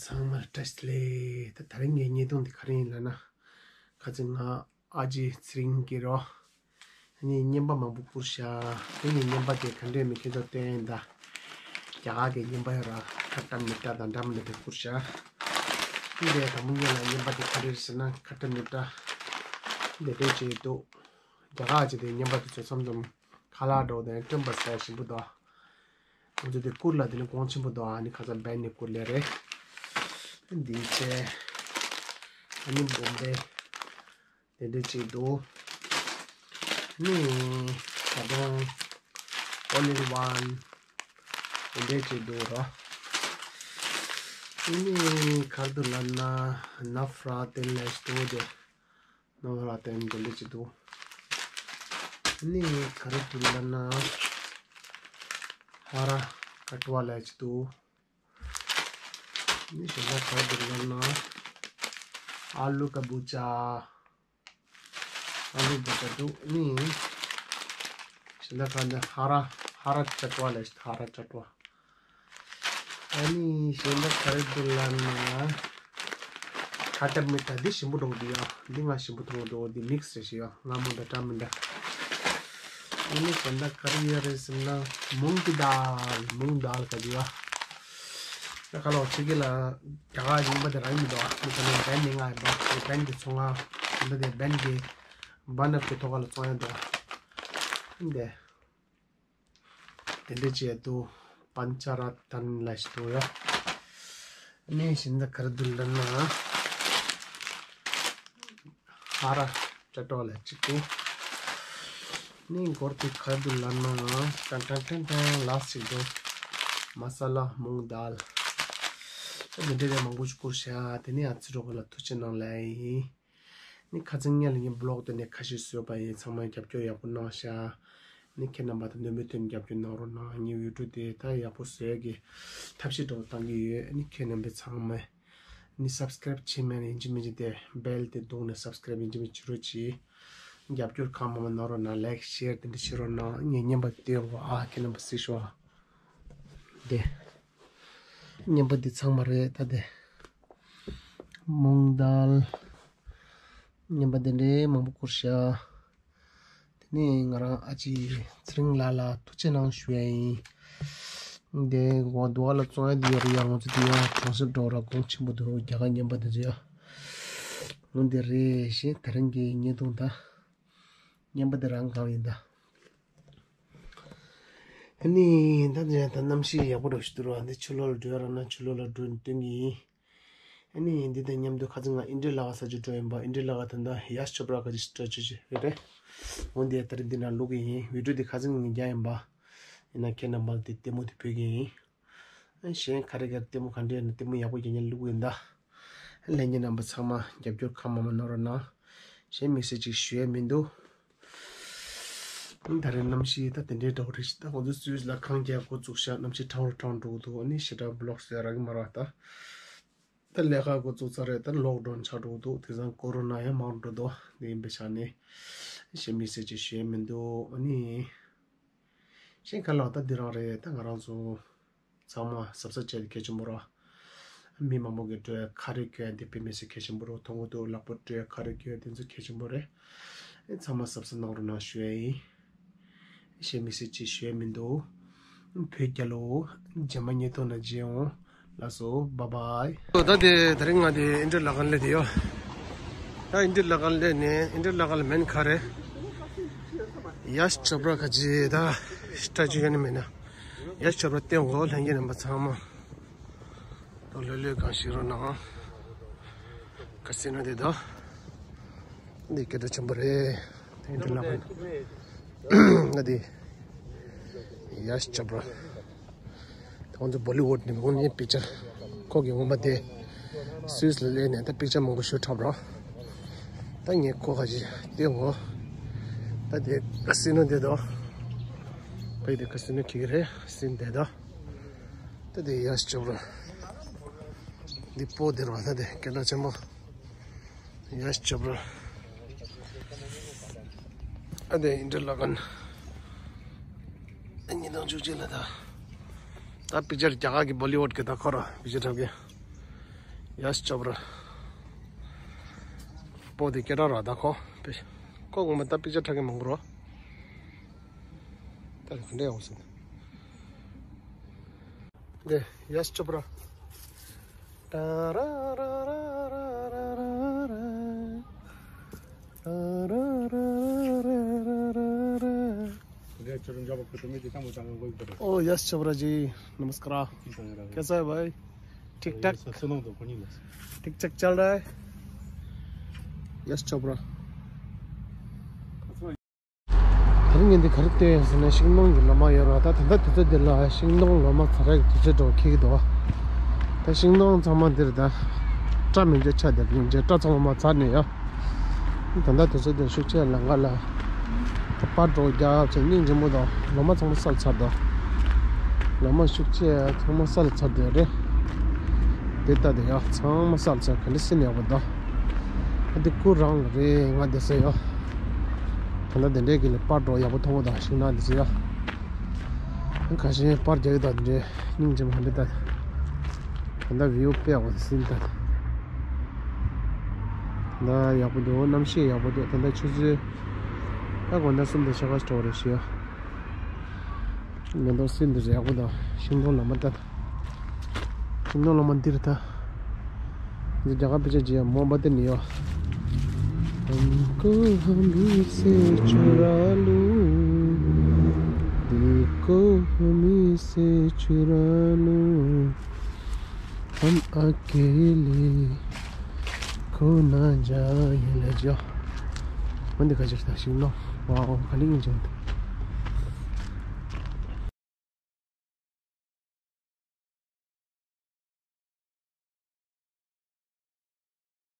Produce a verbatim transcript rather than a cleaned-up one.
ཚང་མར་བཀྲ་ཤིས་བདེ་ལེགས། ད་དེ་རིང་གི་བརྙན་ཐུང་འདི་ག་རེ་ཡིན་ལབ་ན། ཁ་ཚིག་ང་ཨ་ཅེ་ཚེ་རིང་གིས་རོ། ཨ་ནི་རྔན་པ་མང་པོ་བསྐུར་ཤག་དེ་ནི་རྔན་པ་དེ་ག་འདྲས་མིན་ཁྱེད་ཚོ་བསྟན་ཡིན་ད། རྒྱ་གར་གྱི་རྔན་པ་ཡོད་ར། ཁ་བཀྲ་མི་བཀྲ་དང་འདྲ་མི་འདྲ་དེ་བསྐུར་ཤག་དེ་ནས་དང་པོ་ཉིད་ལ་རྔན་པ་དེ་ག་འདྲས་ཟེར་ན་ཁ་བཀྲ་མི་བཀྲ། འདི་འདྲས་བྱས་འདུག་རྒྱ་གར་གྱི་དེ་རྔན་པ་དེ་ཚོ་མཚམས་མཚམས་ཁ་ལག་འདྲ་བོ་དང་སྐྲོན་པ་ཟ་ཞིམ་པོ་འདུག་ང་ཚོ་དེ་བསྐུར་ལ་དེ་ནི་གོང་ཆེན་པོ་འདུག་ཨ་ནི་ཁ་ཚ་བན་ནི་བསྐུར་ལེ་རེད། འདི་བྱས། ཨ་ནི་བོམ་བེ། དེ་འདྲ་ཅིག་འདུག་ནི་ད་དུང་ཨོ་ལི་ཝན་དེ་འདྲ་ཅིག་འདུག་ར། ནི་ག་རེ་འདུག་ལབ་ན་ནབ་ར་ཏན་ལས་འདུག་དེ། ནབ་ར་ཏན་དེ་འདྲ་ཅིག་འདུག་ནི་ག་རེ་འདུག་ལབ་ན་ཧ་ར་ཀ་ཏོ་བ་ལས་ཅིག་འདུག་ནི་གཞན་དག་ག་རེ་འདུག་ལབ་ན། ཨ་ལུ་ཀ་བུ་ཅ། ཨ་ལུ་བུ་ཅ་འདུག་ནི། གཞན་དག་ག་ནི་ཧ་ར། ཧ་ར་ཅ་ཏོ་བ་ལས་ཧ་ར་ཅ་ཏོ་བ། ཨ་ནི་གཞན་དག་ག་རེ་འདུག་ལབ་ན། ཁ་བཀྲ་མི་བཀྲ་འདི་ཞིམ་པོ་འདུག་འདི་ཡ། འདི་ང་ཞིམ་པོ་མཐོང་འདུག་འདི་མིག་སི་རེད་ཤི་ཡ། ང་མོ་འདྲ་བཀྲ་མི་འདྲ། ཨ་ནི་གཞན་དག་ག་རེ་ཡོད་རེད་ཟེར་ན། མུང་གི་དཱལ། མུང་དཱལ་ག་ཅི་ཡ། ད་ཁ་ལོ་ཆི་གི་ལ། རྒྱ་གར་རྙིང་པ་དེ་རང་ཡིན་འདུག་མི་ཚང་མས་བན་ནི་ང་ཡིན་པ། བན་གྱི་ཚོང་ང་། འདི་དེ་བན་གྱི་བ་ནག་གི་ཐོག་ཁ་ལ་བཙོང་ཡ་འདུག་འདི་དེ་འདྲ་བྱས་འདུག་པན་ཅ་ར་ཏན་ལ་ཞིག་འདུག་ཡ། ནས་བཞིན་ད་ག་རེ་འདུག་ལབ་ན། ཧ་ར་ཅ་ཏོ་ལ་གཅིག་པུ། ནི་སྒོར་དེ་ག་རེ་འདུག་ལབ་ན། ཏན་ཏན་ཏན་ཏན་ལ་ཞིག་འདུག་མ་ས་ལ་མུང་དཱལ། ད་འདི་འདྲ་རེ་མང་པོ་ཞིག་བསྐུར་ཤག་དེ་ནས་ཨ་ཙི་རོགས་ལ་ཐུགས་རྗེ་གནང་ལབ་ཡིན། ནི་ཁ་ཚིག་ངས་ལ་ངའི་བི་ལོག་དེ་ནས་ཁ་ཤས་བཟོས་པ་ཡིན། ཚང་མས་རྒྱབ་སྐྱོར་ཡག་པོ་གནང་ཤག་ནི་ཁྱེད་རྣམ་པ་དང་འདོན་མི་འདོན་རྒྱབ་སྐྱོར་གནང་རོགས་གནང་། ངའི་བི་ཌིའོ་དེ་ད་ཡག་པོ་བཟོ་ཡག་གི་ཐབས་ཤེས་འདྲ་བོ་བཏང་གི་ཡོད། ནི་ཁྱེད་རྣམ་པས་ཚང་མས་ནི་སབ་སི་ཀ་རེབ་བྱེད་མེད་ན་ཡིན་གཅིག་མིན་གཅིག་དེ་བེལ་དེ་བརྡུངས་ནས་སབ་སི་ཀ་རེབ་ཡིན་གཅིག་མིན་གཅིག་བྱེད་རོགས་གྱིས། རྒྱབ་སྐྱོར་གང་མང་མང་གནང་རོགས་གནང་། ལའིཀ་ཤེར་དེ་འདྲ་བྱེད་རོགས་གནང་། ངས་རྔན་པ་དེ་སྟོན་གོ་ཨ་ཁྱེད་རྣམ་པ་གཟིགས་ཤོག་ཨ། དེ། རྔན་པ་འདི་ཚང་མ་རེད་ད་དེ། མུང་དཱལ། རྔན་པ་དེ་འདྲའི་མང་པོ་བསྐུར་ཤག་དེ་ནས་ང་རང་ཨ་ཅེ་ཚེ་རིང་ལགས་ལ་ཐུགས་རྗེ་གནང་ཞུ་ཡ་ཡིན། དེ་འོ་འདུག་ལ་བཙོང་ཡ་འདི་ཡོད་རེད་ཡ། ང་ཚོ་འདི་ཡ་གྲོང་གསེབ་འགྲོ་ར་གོང་ཆེན་པོ་འདུག་རྒྱ་གར་རྔན་པ་འདི་ཚོ་ཡ། འོ་འདི་རེད་ཞེས་དེ་རིང་གི་བརྙན་ཐུང་ད། རྔན་པ་འདི་རང་གང་ཡིན་ད། ཨ་ནི་ད་ནས་ད་གནམ་གཤིས་ཡག་པོ་འདྲ་ཞིག་འདུག་ར། འདི་ཕྱི་ལོགས་ལ་འགྲོ་ཡ་རག་ན་ཕྱི་ལོགས་ལ་འགྲོ་ནས་སྟོན་གྱི་ཡིན། ཨ་ནི་འདི་དང་མཉམ་དུ་ཁ་ཚིག་ང་ཨིན་དྲི་ལ་ཁ་ས་ཅིག་འགྲོ་ཡིན་པ། ཨིན་དྲི་ལ་ཁ་ད་ལྟ་ཡཤ་ཅོབ་ར་ག་ཅིག་སྤྲད་བཅུག་ཅིག་རེད་རེད། འོ་འདི་ད་རེས་འདི་ན་བླུག་གི་ཡིན། བི་ཌིའོ་འདི་ཁ་ཚིག་ངས་རྒྱག་ཡིན་པ། ཡིན་ན་ཁྱེད་རྣམ་པ་ལ་དེ་ལྟད་མོ་དེ་ཕུལ་གྱི་ཡིན། གཞན་ག་རེ་ག་རེ་ལྟད་མོ་ག་འདྲ་ཡོད་ན་ལྟད་མོ་ཡག་པོ་རྒྱག་མཁན་བླུག་ཡིན་ད། ལྷན་རྒྱས་རྣམ་པ་ཚང་མ་རྒྱབ་སྐྱོར་གང་མང་མང་གནང་རོགས་གནང་། གཞན་མི་སེར་ཅིག་ཞུ་ཡས་མི་འདུག་ད་རེས་གནམ་གཤིས་ད་དེ་འདྲའི་འདྲ་བོ་རེད་ཤག་ད་ང་ཚོ་སུད་སི་ལ་ཁང་རྒྱག་འགོ་བཙུགས་ཤག་གནམ་གཤིས་གྲང་རུ་གྲང་འགྲོ་གི་འདུག་ཨ་ནི་ཞེ་དྲག་བི་ལོག་བཟོ་ཡ་རག་གི་མ་རེད་ད། ད་ལས་ཀ་འགོ་བཙུགས་ཚར་རེད། ད་ལོག་ཌའུན་ཆགས་འགྲོ་གི་འདུག་དེང་སང་ཀོ་རོ་ན་ཡང་མང་རུ་འགྲོ་འདུག་འདི་ཡིན་པའི་ཆ་ནས་གཞན་མི་སེར་ཅིག་ཞུ་ཡས་མི་འདུག་ཨ་ནི། གཞན་ག་ལ་ད་འདི་རང་རེད། ད་ང་རང་ཚོ་ཚང་མ་གཟབ་གཟབ་བྱས་ཏེ་གལ་ཆེན་པོ་རེད། མི་མང་པོ་གིས་འགྲོ་ཡ་ཁ་རས་གྱོན་ཡ་འདི་དཔེ་མི་སྲིད་གལ་ཆེན་པོ་རེད། མཐོང་གི་འདུག་ལག་པ་འགྲོ་ཡ་ཁ་རས་གྱོན་ཡ་དེ་ཚོ་གལ་ཆེན་པོ་རེད། ཨེ་ཚང་མ་གཟབ་གཟབ་གནང་རོགས་གནང་ཞུ་ཡ་ཡིན། གཞན་མི་སྲིད་ཅིག་ཞུ་ཡ་མི་འདུག་བོད་རྒྱལ་ལོ། རྗེས་མ་བརྙན་ཐུང་ནང་མཇལ་ཡོང་། ལགས་སོ། བཱའི་བཱའི། ད་དེ་ད་རིང་ང་དེ་ཨིན་དྲི་ལ་ཁང་སླེབས་དེ་ཡོད། ད་ཨིན་དྲི་ལ་ཁང་སླེབས་ནས་ཨིན་དྲི་ལ་ཁང་ལ་མེན་ག་རེ། ཡཤ་ཅོབ་ར་ག་ཅིག་ད་སྤྲད་བཅུག་ཡ་ནི་མེད་ན། ཡཤ་ཅོབ་ར་སྟོན་གོ་ལྷན་རྒྱས་རྣམ་པ་ཚང་མ། ད་ལྷོད་ལྷོད་གང་ཞིག་རོགས་གནང་། ཁ་སི་ནོ་དེ་ད། འདི་སྐད་གྲགས་ཆེན་པོ་རེད། དེ་འདྲ་ལབ་ན། ང་དེ། ཡཤ་ཅོབ་ར། ད་ང་ཚོ་བོ་ལི་ཝུཌ་ནས་ངོ་ནས་པིག་ཅར། ཁོ་གི་ངོ་མ་དེ། སུད་སི་ལ་སླེབས་ནས་ད་པིག་ཅར་མང་པོ་ཞིག་འཁྲབ་རོགས། ད་ངས་ཁོ་ཁ་ཅིག་སྟོན་གོ་ད་དེ་ཁ་སི་ནོ་དེ་ད། ཕ་གི་དེ་ཁ་སི་ནོ་ཁྱེར་གི་རེད། སི་ནོ་དེ་ད། ད་དེ་ཡཤ་ཅོབ་ར། འདི་སྤོ་དེ་ར་ད་དེ་སྐད་གྲགས་ཆེན་པོ། ཡཤ་ཅོབ་ར། ཨ་དེ་ཨིན་དྲི་ལ་ཁང་། ཨ་ཉིས་སྟོང་བཅུ་གཅིག་ལ་ད། ད་པིག་ཅར་རྒྱ་གར་གྱི་བོ་ལི་ཝུཌ་གི་ད་ཁོ་ར་པིག་ཅར་འཁྲབ་གི། ཡས་ཅོབ་ར། པོ་དེ་སྐད་གྲགས་ར་ད་ཁོ། པེ། ཁོ་གོང་མ་ད་པིག་ཅར་འཁྲབ་མཁན་མང་པོ་རོ། ད་རེ་ག་འདྲ་ཡོང་སྲིད། དེ་ཡས་ཅོབ་ར། ཏ་ར་ར་ར། ཨོ་ཡས་ཅོབ་ར་ཇི། नमस्कार। कैसा है भाई? ठीक ठाक। ठीक ठाक चल रहा है। यस चोपड़ा। དེ་རིང་ངས་འདི་ག་རེ་བལྟས་ཡོད་ཟེར་ན། ཤིང་སྡོང་གི་ལོ་མ་ཡོད་ར། ད་ད་ལྟ་དུས་ཚོད་འདི་ལ་ཤིང་སྡོང་ལོ་མ་ཚར་ཡག་གི་དུས་ཚོད་འདྲ་བོ་འཁེལ་གྱི་འདུག་ད་ཤིང་སྡོང་ཚང་མ་འདིར་ད་སྐྲ་མི་འཇོག་ཆ་དེ་མི་འཇོག་སྐྲ་ཚང་མ་ཚར་ནས་ཡོད། ད་ལྟ་དུས་ཚོད་འདིར་ཤུགས་ཆེ་ལམ་ཁ་ལ་ད་པར་འདྲ་བོ་རྒྱབ་བྱས་སྙིང་རྗེ་མོ་དང་ལོ་མ་ཚང་མ་སལ་ཚར་འདུག་ལོ་མ་ཤུགས་ཆེ་ཚང་མ་སལ་ཚར་འདུག་རེད། དེ་ལྟ་དེ་ཡོད། ཚང་མ་སལ་ཚར། ག་ལེ་སྲིད་ཡག་པོ་འདུག་ཨ་འདི་ཁོ་རང་ལ་རེད། ང་འདི་ཟེར་ཡོད། ད་ལྟ་དེ་འདྲས་ཀྱི་ལ་པར་འདྲ་བོ་ཡག་པོ་མཐོང་གི་འདུག་ཤིང་ནགས་འདི་ཟེར་ཡོད། ཁ་ཤས་པར་རྒྱག་གི་འདུག་དེ་འདྲས་སྙིང་རྗེ་མོ་འདི་ལྟ། ད་ལྟ་བིའུ་དཔེ་ཡག་པོ་ཟིན་ད། ད་ཡག་པོ་འདུག་གནམ་གཤིས་ཡག་པོ་འདུག་ད་ལྟ་ཆུ་ཚོད་ད་དགོང་དག་གསུམ་དང་ཕྱེད་ཀ་ཞིག་འགྲོ་བ་རེད་ཤག་ཡོད། མེ་ཏོག་སིལ་འདི་ཡག་པོ་འདུག་ཤིང་སྡོང་ལོ་མ་ད། ཤིང་སྡོང་ལོ་མ་འདིར་ད། འདི་རྒྱ་གར་དཔེ་ཆ་ཅིག་ཡ་མོ་བ་དེ་ནི་ཡོད། हमको हमी से चुरा लो, दिल को हमी से चुरा लो, हम अकेले खो ना जाए ལ་ཇོ། འོན་ཏེ་ག་ཅིག་ད་ཤིང་ནོ། ཝའོ་ག་ལེ་ཡིན་ཅིང་།